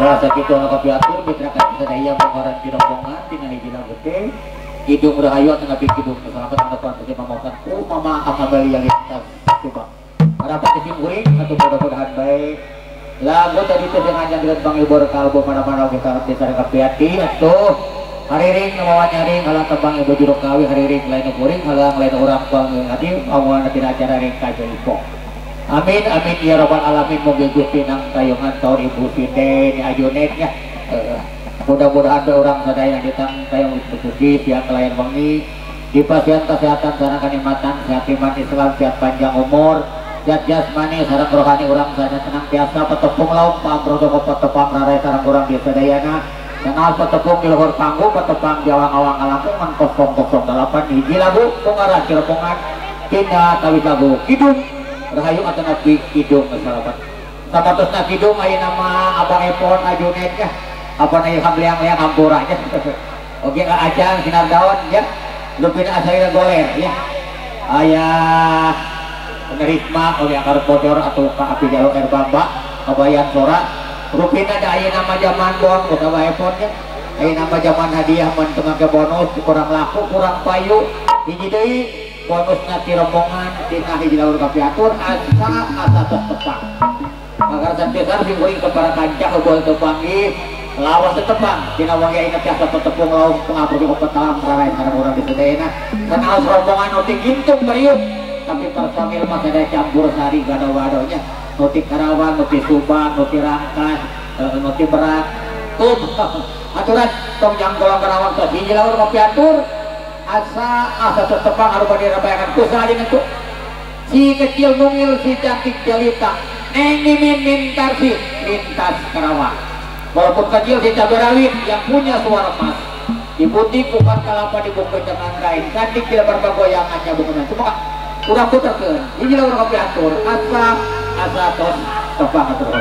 Rasa kitu anu kapiatur mitra sadaya pangaran dirombongan tina hiji lagu teh Kidung Rahayu atau Nabi Kidung Kesalamat anggapan saja mamaosan ku Mama Amalia lintas Subang. Harapan di kuring atau mudah-mudahan baik. Lagu tadi teh dengan yang dengan Bang Ibor kalbo mana-mana kita desa kapiati atuh hariring mawa nyaring halang tebang ibu juru kawi hariring lain kuring halang lain urang bang adi awan tina acara ring kajoipo. Amin amin ya robbal alamin mugi Gusti nang tayungan taun ibu sinde ni ajunet nya. Mudah-mudahan be urang sadaya ditang tayung puji siang kelayan wengi di pasien kesehatan sareng kanikmatan sehat iman Islam sehat panjang umur sehat jasmani sareng rohani urang sadaya tenang tiasa petepung lauk pamprotokol petepang rarai sareng urang di sadayana sanaos petepung di luhur panggung petepang di awang-awang alangkungan 008 hiji lagu pungaran ciropongan tina tawis lagu Kidung Rahayu atau Nabi Kidung kesalapan sapatosna Kidung aya nama Abang Epon Ajunet ya apa na ilham liang-liang hampura ya. Oke acang sinar daun ya lupina asalina goler ya ayah penerisma oleh akar bocor atau ka api jalo air bamba kabayan sora rupina da aya nama zaman bon utawa epon ya aya nama zaman hadiah mun teu make bonus kurang laku kurang payu hiji deui bonusna ti rombongan tina hiji laur kapiatur asa asa tos tepang kakarasan pisan sing kuring ke para kancah heubeul teu panggih lawas tetepang dina wangi ayeuna tiasa petepung laung pengabdi petang rarai sareng urang di sadayana sanaos rombongan nu ti gintung bariuk tapi personil mah sadaya campur sari gado-gadonya nu ti Karawang nu ti Subang nu ti Rangkas nu ti Merak tuh aturan tong janggolang Karawang tos hiji laur kopi atur asa asa tetepang anu bade rabayangan kusaha dina tuh si kecil mungil si cantik jelita neng mimin mintarsi lintas Karawang. Walaupun kecil si cabai rawit yang punya suara emas dibutik bukan kelapa dibungkus dengan kain cantik tidak bergoyangannya bukan cuma kurang puterkeun hiji laur kopi atur asa asa tos tepang atur.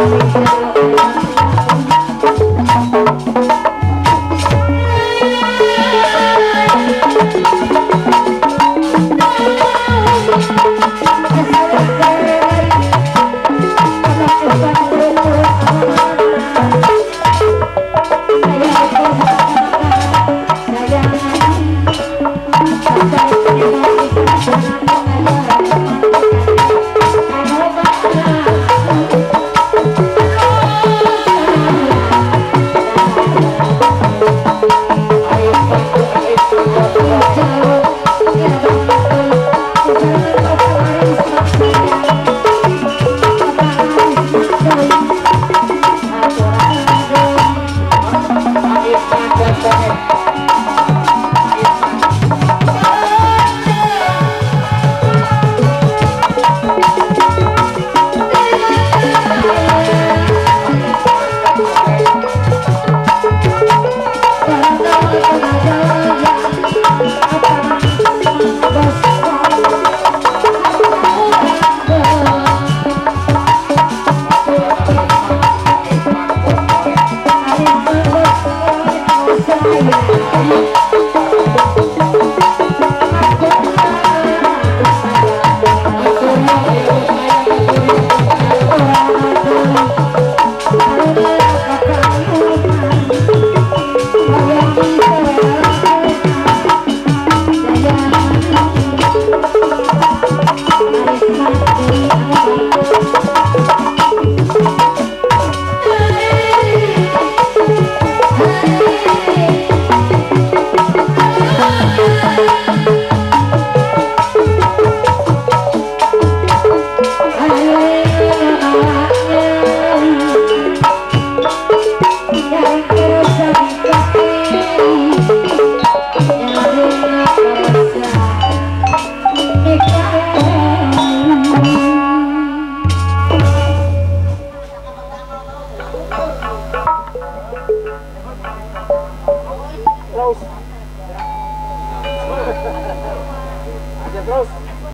Thank you.